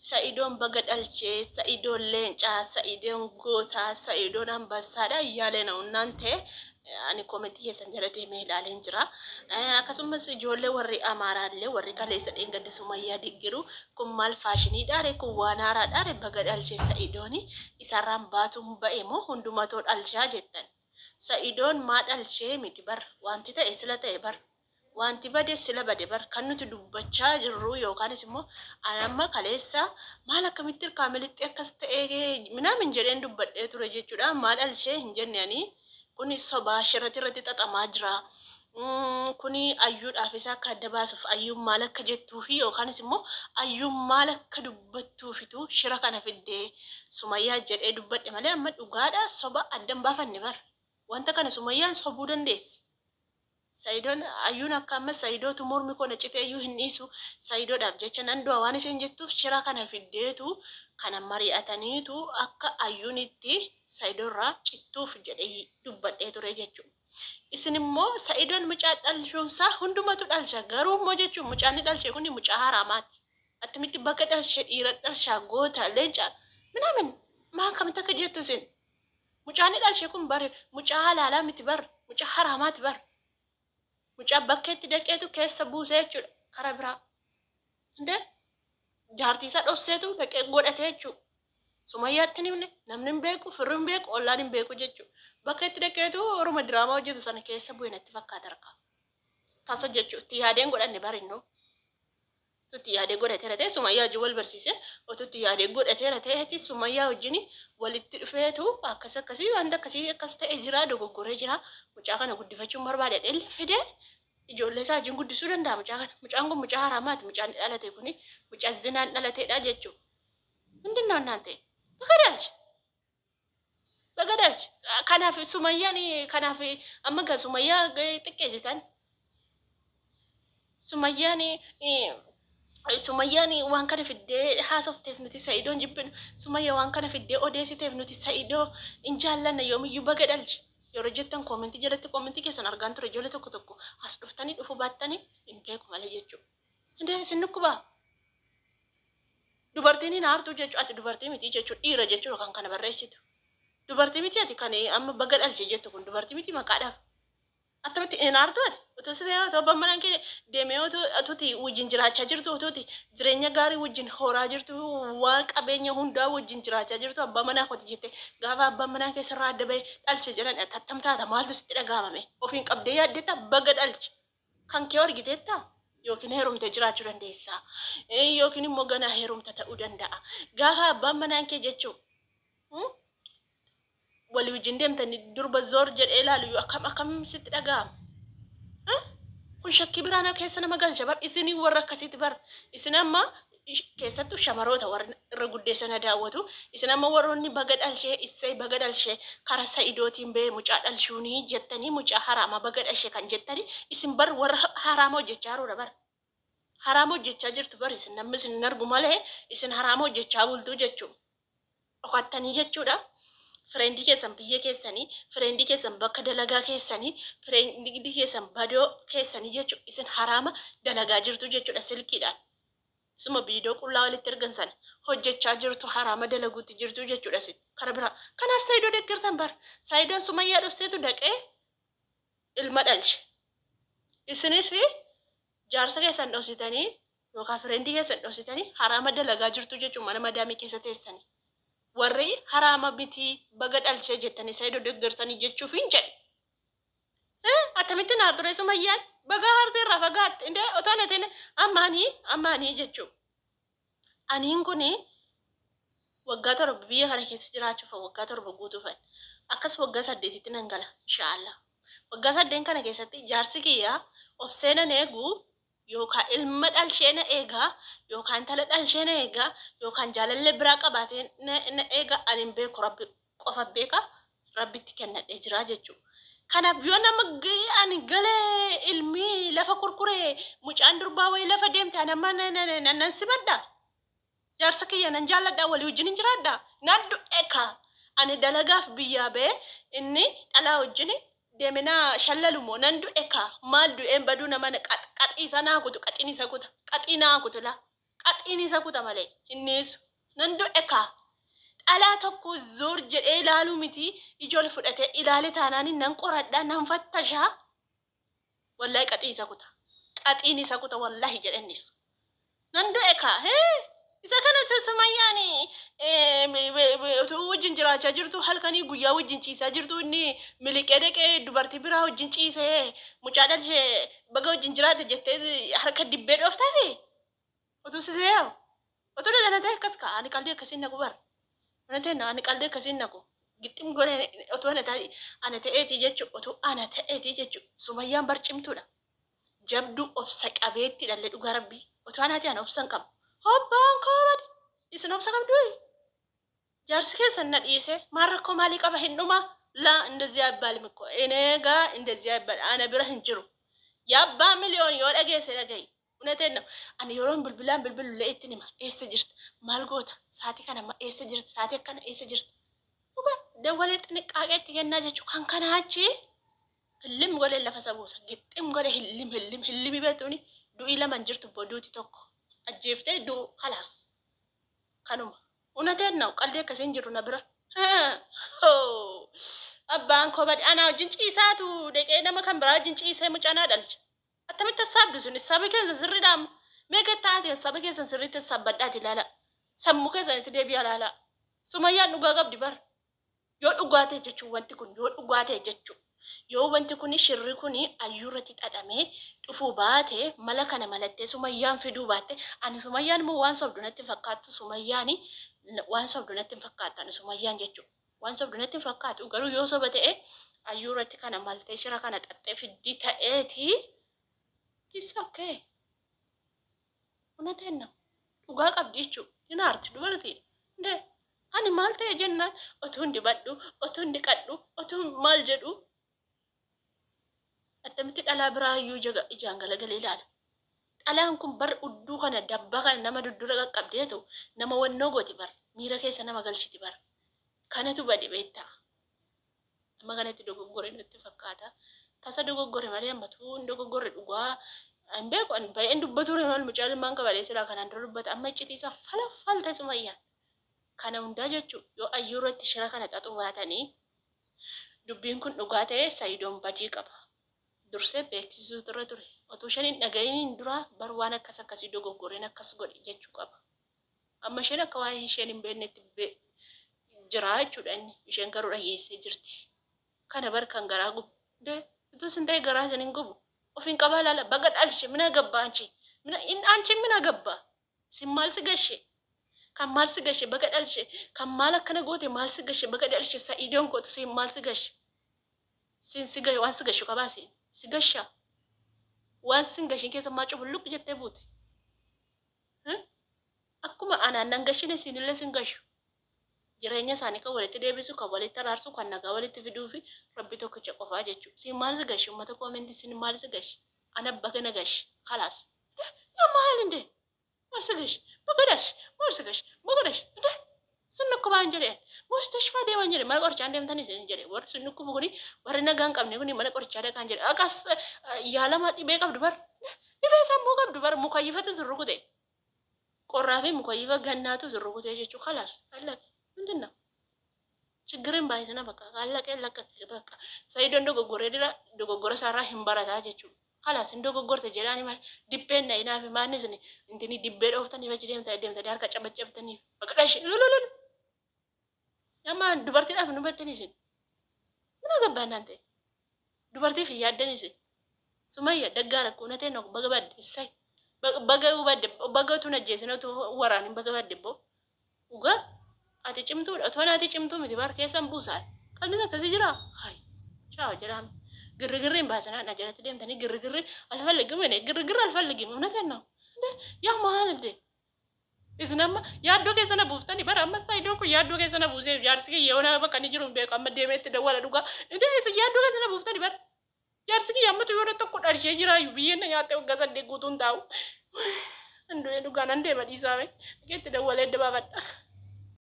Sa'idoon baga dhalchee, Sa'idoon leencaa, Sa'idoon gootaa, Sa'idoon ambassaadha እያለ ነው እናንተ. Ani koomentii keessan jala deemee ilaaleen jira. Akkasumas ijoollee warri Amaaraallee warri kaleessa dheengadda Sumayyaa deeggaru kun maal faashiniidhaare, kun waan haaraadhaare, baga dhalchee Sa'idooni isarraan baatuun ba'e moo hundumatoo dhalchaa jettan. Sa'idoon maa dhalchee miti bar, wanti ta'e sila ta'e bar. Wanti bade sila bade bar. Kan nuti dubbachaa jirru yookaanis immoo ani amma kaleessa maal akkamitti kaamilitti akkas ta'e minaamin jedheen dubbadhee ture jechuudha. Maa dhalchee hin jenne ani, kuni sobaa shirratti irratti xaxamaa jira. Kuni ayyuudhaaf isa akka adda baasuuf, ayyuun maal akka jettuu fi yookaanis immoo ayyuun maal akka dubbattuufitu shira kana fiddee Sumayyaa jedhee dubbadhe malee amma dhugaadha soba adda hin baafanne bar. Wanta kana Sumayyaan sobuu dandeessi. Sa'idoon ayyuun akka amma Sa'idootu mormi koo na citee iyyuu hin dhiisu, Sa'idoodhaaf jecha nan du'a waan isheen jettuuf shira kana fiddeetu kana mari'ataniitu akka ayyuun itti Sa'idoorraa cittuuf jedhee dubbadhee ture jechuudha. Isin immoo Sa'idoon mucaa dhalchuunsaa hundumatu dhalcha, garuu immoo jechuun mucaan inni dhalche kun mucaa haraamaati. Attamitti bakka dhalche, dhiira dhalchaa, goota, leenca minaamin maa akkamitti akka jettu isin. Mucaan inni dhalche kun bare mucaa halaalaa miti bar, mucaa haraamaati bar. Mucaa bakkeetti daqeetu keessa buusee jechuudha karaa biraa. Indee jaartii isaa dhosseetu dhaqee godhate jechuudha. Sumayyaatti hin himne, namni hin beeku, firri hin beeku, ollaan hin beeku jechuudha. Bakka itti dhaqeetu orma diraamaa hojjetu sana keessa bu'e natti fakkaata harka. Tasa jechuudha. Itti yaadeen godhanne barinnoo. Itti yaadee godhateera ta'e Sumayyaa wajjin wal barsiise, otoo itti yaadee godhateera ta'eeti Sumayyaa wajjin walitti dhufeetu akkas akkasii wanta akkasii akkas ta'e jira, dogoggoree jira, mucaa kana guddifachuun barbaade dheelle fidee ijoollee isaa wajjin guddisuu danda'a mucaa kana. Mucaan kun mucaa haraamaati, mucaan dhalate kuni mucaa zinaan dhalateedha jechuudha. ምንድን ነው እናንተ? Baga dhalche. Baga dhalche. Kanaaf Sumayyaan, kanaaf amma gaa Sumayyaa xiqqeessitan. Sumayyaan waan kana fiddee haasofteef nuti Sa'idoon jibbinu. Sumayyaa waan kana fiddee odeessiteef nuti Sa'idoo hin jaallanna, yoomiyyuu baga dhalche. Yeroo jettan koomentii jalatti koomentii keessan argaan ture, ijoollee tokko tokko as dhuftanii dhufuu baattanii hin beeku malee jechuudha. Indee isin dhukkubaa? Dubartiin hin aartuu jechuudha. Ati dubartii miti jechuudha. Dhiira jechuudha kan kana barreessitu. Dubartii miti ati kan amma baga dhalche jettu kun, dubartii miti maqaadhaaf. Attamitti hin aartu ati? Utuu si ta'e, otoo abbaan manaan kee deemee, otoo otuuti wajjin jiraachaa jirtu, otuuti jireenya gaarii wajjin horaa jirtu, waan qabeenya hundaa wajjin jiraachaa jirtu, abbaa manaa kooti jette, gaafa abbaan manaa kee sirraa adda bahee dhalche jedhan tattam taata, maaltu sitti dhaga'amame? Ofiin qabdee yaaddetta baga dhalche. Kan kee argiteetta? Yookiin heerumtee jiraachuu dandeessa. Yookiin immoo ganaa heerumta ta'uu danda'a. Gaafa abbaan manaan kee jechuun walii wajjin deemtanii durba zoor jedhee ilaalu akkam akkam sitti dhaga'ama? Kun shakkii biraa keessa nama galcha bar, isinii warra akkasiiti bar. Isin amma keessattuu shamaroota warra irra guddeessa na daawwatu. Isin amma warroonni baga dhalchee, issee baga dhalchee, kara Sa'idootiin ba'ee mucaa dhalchuunii jettanii, mucaa haraamaa baga dhalchee kan jettanii, isin bar warra haraama hojjechaa jiruudha bar. Haraama hojjechaa jirtu bar isin, namni isin hin argu malee isin haraama hojjechaa bultuu jechuudha. Dhokattanii jechuudha. Friendii keessan biyya keessanii, friendii keessan bakka dalagaa keessanii, friendii keessan badoo keessanii jechuudha. Isin haraama dalagaa jirtu jechuudha silkiidhaan. Isuma viidiyoo qullaa walitti ergan sana hojjechaa jirtu, haraama dalaguutti jirtu jechuudha isin kara biraa. Kanaaf Saayidoo deeggartan bar. Saayidoon Sumayyaa dhofseetu dhaqee ilma dhalche. Isinis jaarsa keessan dhoksitanii yookaan friendii keessan dhoksitanii haraama dalagaa jirtu jechuun mana madaamii keessa teessanii. Warri haraama miti baga dhalchee jettanii Saayidoo deeggartanii jechuuf hin jedhe. Akkamittiin aarture Sumayyaan? Baga aartee irraa fagaatte. Indee otoo na ta'e ammaanii ammaanii jechuudha. Aniin kuni waggaa 7 biyya kana keessa jiraachuuf, waggaa 7 guutuufan. Akkas waggaa 8tti nan gala inshaallah. Waggaa 8 kana keessatti jaarsi kiyya obsee nan eegu, yookaan ilma dhalshee na eegaa, yookaan intala dhalshee na eegaa, yookaan jaalallee biraa qabaatee na eega, ani hin beeku, Rabbi qofa beeka, Rabbitti kennadhee jira jechuudha. Kanaaf yoo nama ani galee ilmi lafa kurkuree mucaan durbaa wayii lafa deemte, ani amma nan simadha. Jaarsa kiyya nan jaalladha, walii wajjin hin jiraadha. Nan du'e ka ani dalagaaf biyyaa ba'e, inni dhalaa wajjin deeminaa shallalu moo nan du'e ka? Maal du'een baduu, nama qaxii isaa naa kutu, qaxiin isa kuta, qaxii naa kutu laa. Qaxiin isa kuta malee hin dhiisu. Nan du'e kaa. Dhalaa tokko zoor jedhee ilaaluu miti, ijoole fudhatee ilaale taanaan nan qoradha, nan fattashaa. Wallahi qaxii isa kuta. Qaxiin isa kuta, wallahi jedhee hin dhiisu. Nan du'e kaa. Hee! Isa kana Sumayyaan utuu wajjin jiraachaa jirtu, halkanii guyyaa wajjin ciisaa jirtu, inni miliqee dhaqee dubartii biraa wajjin ciisee mucaa dhalchee, baga wajjin jiraate jettee harka dibbee dhooftaafi? Utuu si ta'e, utuu dhala ta'e akkas kaa. Ani qalbii akkasiin naqu bara. Mana ta'e, ani qalbii akkasiin naqu. Gixxim godhe. Utuu ana ta'e, ana ta'eeti jechuudha. Utuu ana ta'eeti jechuudha. Sumayyaan bar cimtuudha. Jabduu obsa qabeetti dhallee, dhugaa rabbii. Utuu anaati, ana obsa hin qabu. Hobbaan koo bade. Isin obsa qabduu? Jaarsi keessan na dhiise, maal rakkoo maalii qaba, hin dhuma? Laa, እንደዚህ አይባልም እኮ። እኔ ጋ እንደዚህ አይባል። Ana bira hin jiru. Yaabbaa miliyoon yoo dhageesse dhagahi. እውነቴን ነው. Ani yeroon bilbilaan bilbilullee ittiin hima. Eessa jirta? Maal goota? Saatii kana eessa jirta? Saatii akkana eessa jirta? Dhugaa dawwalee xiniqqaaqee itti kennaa jechuun kan kana achi hillim godhee lafa isa buusa. Gixxim godhee hillim hillim hillimi beektuuni du'ii lama hin jirtu, boduuti tokko. Ajjeeftee du'u, kalaas. Kanuma. እውነቴን ነው. Qalbii akkasii hin jiru na bira. Abbaan koo bade, anaa wajjin ciisaatu deqee nama kan biraa wajjin ciisee mucaa naa dhalcha. Attamitti hassaabdu sun? Saba keessan sirriidha amma. Meeqa taate? Saba keessan sirriitti hassaabbadhaati ilaala. Sammuu keessanitti deebi'aa ilaala. Sumayyaan dhugaa qabdi bar. Yoo dhugaa ta'e jechuun, wanti kun yoo dhugaa ta'e jechuun, yoo wanti kun shirri kun ayyuu irratti xaxamee dhufuu baate, mala kana malattee Sumayyaan fiduu baatte, ani Sumayyaan immoo waan sobdu natti fakkaattu. Sumayyaan waan sobdu natti hin fakkaattu. Ani Sumayyaan jechuun waan sobdu natti hin fakkaatu. Garuu yoo soba ta'e, ayyuu irratti kana maltee shira kana xaxxee fiddii ta'eeti, it's okay. እውነቴን ነው. Dhugaa qabdi jechuudha. Hin aarti dubartii. Ndee ani maal ta'e jennaan, utuu hin dibadhu, utuu hin dhiqadhu, utuu maal jedhu, attamitti dhalaa biraa iyyuu ijaan galagalee ilaala? Dhalaan kun bar udduu kana dabbaa kana nama dudduura qaqqabdeetu nama wannoo gooti bar, miira keessa nama galchiti bar. Kanatu bade beektaa. Amma kanatti dogoggore natti fakkaata. Tasa dogoggore malee ammatuu hin dogoggorre, dhugaa. Hin beeku, ani baay'een dubbatu ture, maal mucaan ilmaan qabalee silaa kanaan dura dubbata. Amma iccitii isaa falaffalte Sumayyaan. Kana hundaa jechuun yoo ayyuu irratti shira kana xaxuu baatanii, dubbiin kun dhugaa ta'e, Sayidoon badii qaba. Dursee beeksisuutu irra ture. Otuu isheen hin dhaga'iniin dura bar waan akkas akkasii dogoggoreen akkas godhe jechuu qaba. Amma isheen akka waan isheen hin beeknetti jira jechuudha inni. Isheen garuu dhaggeessee jirti. Kana bar kan garaa gubu. Utuu isin ta'e garaa isin hin gubu. Ofiin qabaa laala, baga dhalche, mina gabba አንቺ አንቺ mina gabba sin maal si gashe, kan maal si gashe, baga dhalche, kan maal akkana goote, maal si gashe, baga dhalche. Sa'iidoon gootu sin maal si gashe? Sin si gashe, waan si gashu qabaa, sin si gasha, waan sin gashin keessa maa cubulluq jettee buute? Akkuma anaan nan gashine, sinillee sin gashu. Jireenya isaanii kan walitti deebisu, kan walitti araarsu, kan nagaa walitti fiduu fi rabbi tokkicha qofaa jechuudha. Sin maal si gashi? Uummata koomentii, sin maal si gashi? Ana baga na gashi. Kalaas. Yaa maal indee? Maal si gashi? Baga dalshi. Maal si gashi? Baga dalshi. Indee? Sin dhukkubaan jedheen. Mustashfaa deeman jedhe. Mana qorichaa deemtanii isin jedhe. Warri sin dhukkubu kuni, warri nagaa hin qabne kuni mana qorichaa dhaqaan jedhe. Akkas yaalama, dhibee qabdu bar. Dhibee sammuu qabdu bar, mukayyifatu sin rukute. Qorraa fi mukayyifa gannaatu sin rukute jechuudha. Kalaas. አለቀ. ምንድን ነው ችግርን baay'isana, bakka አለቀ ለቀ በቃ. Sayidoon dogoggoree dira, dogoggora isaarraa hin barataa jechuudha. Kalaas, hin dogoggorte jedhaani, maal dibbeen na inaafi maanis intini dibbee dhooftanii achi deemtanii deemtanii harka cabacabtanii bakka dhashi lulululu. Amma dubartiidhaaf nu battanii isin. Mana gabbaa እናንተ dubartiif hin yaaddan isin. Sumayya daggaara እውነቴን ነው, baga badde, issay baga badde, baga utuu ajjeesine, utuu waraanin, baga badde boo. Dhugaa ati cimtuudha, otoo ati cimtuu miti bar keessan buusaan. Qalbiin akkasii jira? Hay ቻው jedhaam. ግርግር ባሰና እና jalatti deemtanii ግርግር አልፈልግም፣ እኔ ግርግር አልፈልግም። እውነቴን ነው። ያ maal እንዴ? Isin amma yaaddoo keessa na buuftanii bara. Amma Saayidoo kun yaaddoo keessa na buusee, jaarsi kiyya yoona bakka inni jiru hin beeku, amma deemee itti dawwala dhugaa. Indee isin yaaddoo keessa na buuftanii bara. Jaarsi kiyya ammatu yoona tokko dharshee jiraayu, biyyeen na nyaattee waggaa 8 guutuun taa'u. Andu'ee dhugaa, nan deema, dhiisaame. Itti dawwalee adda baafadha.